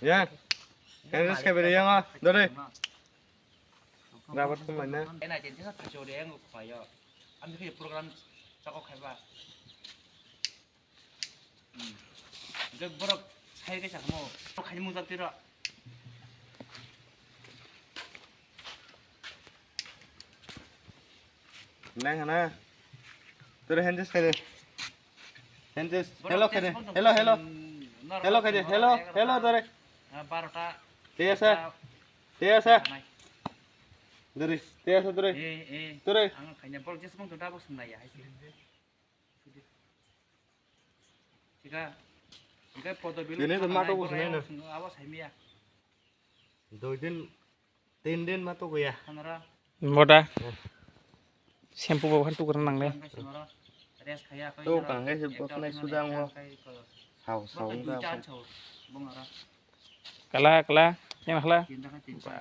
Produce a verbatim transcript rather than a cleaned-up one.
Ya. Kan res ka beri yang ah. Dore. Rabat kum mana? Ena jen jesa khajo de yang khayo. Ami khayo program chako khaiba. Hmm. Hingke borok sai ke sakmo. Borok khai mujak tiro. Nang hana. Tore hands khai de. Hands. Hello khai de. Hello, hello. Hello khai de. Hello, hello tore. Barota. Tei asa. Tei asa. Dore. Tei asa dore. Eh, eh. Dore. Ang khaina borok jesmang to dabo sunglaiya hai. Sika, sika poto bilu. Ini tuh mato bos nai na. Awas hai miya. Doi din, tin din mato kuya. Kanara. Moda. Shampoo bo han tukar nang le. Res khaya kai. To kang kai se bos nai suda ngo. Sao sao da. Bongara. Kala kala, yang kala. Tinta ka tinta.